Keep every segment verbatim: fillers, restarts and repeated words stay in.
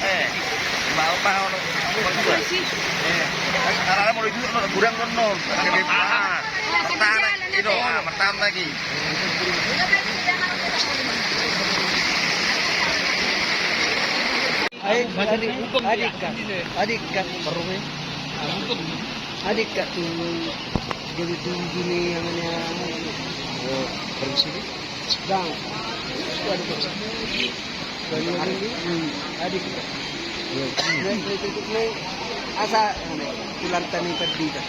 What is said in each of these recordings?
Eh, mau apa ono? Eh, karena mau itu kurang kono. Pertama, itu, ah, pertama lagi. Ai, adik, adik kan, adik kan, adik kan tu, jadi tu gini yang ini, eh, permisi. Bang, itu ada permisi. Bang, ini, hmm, adik. Nah, ini tutup nih. Asa, ini, tulang tani tadi dah.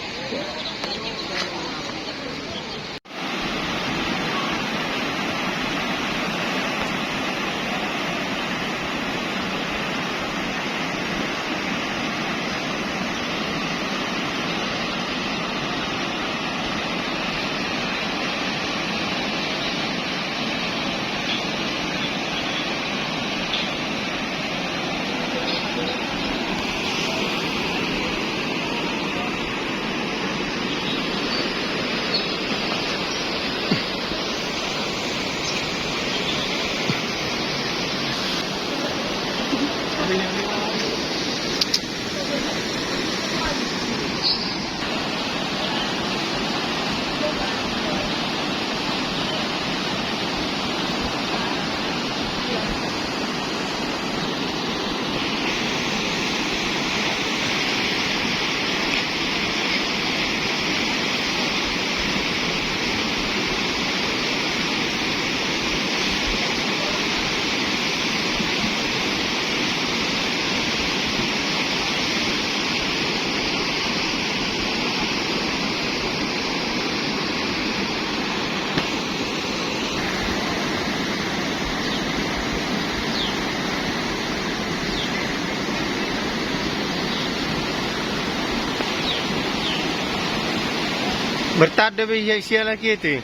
Bertanda be ia sia lagi itu. Eh,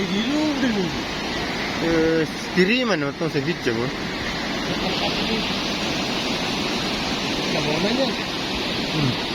di lu, di lu. Eh, kiriman waktu saya video, Bu. Nggak mau nanya. Hmm.